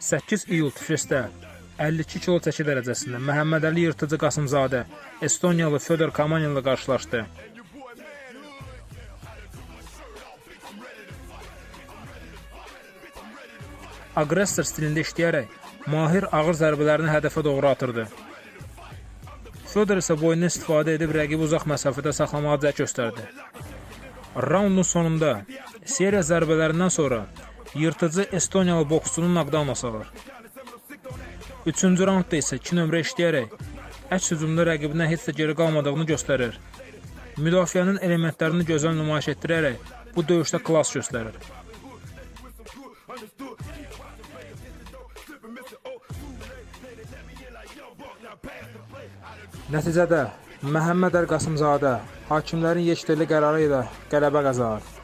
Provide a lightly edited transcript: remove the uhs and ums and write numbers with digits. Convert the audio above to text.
8 iyul Tiflisdə 52 kilo çəki dərəcəsində Məhəmmədəli Yırtıcı Qasımzadə Estoniyalı Fyodor Kamanin ilə qarşılaşdı. Aqressor stilində işləyərək mahir ağır zərbələrini hədəfə doğru atırdı. Fyodor isə boyundan istifadə edib rəqibi uzaq məsafədə saxlamağa cəhd göstərdi. Raundun sonunda seriya zərbələrindən sonra yırtıcı Estoniyalı boksçunu nokdauna salır. Üçüncü raundda isə 2 nömrə işləyərək əks hücumda rəqibindən heç də geri qalmadığını göstərir. Müdafiənin elementlərini gözəl nümayiş etdirərək bu döyüşdə klass göstərir. Nəticədə Məhəmməd Əli Qasımzadə hakimlərin yekdilli qərarı ilə qələbə qazanır.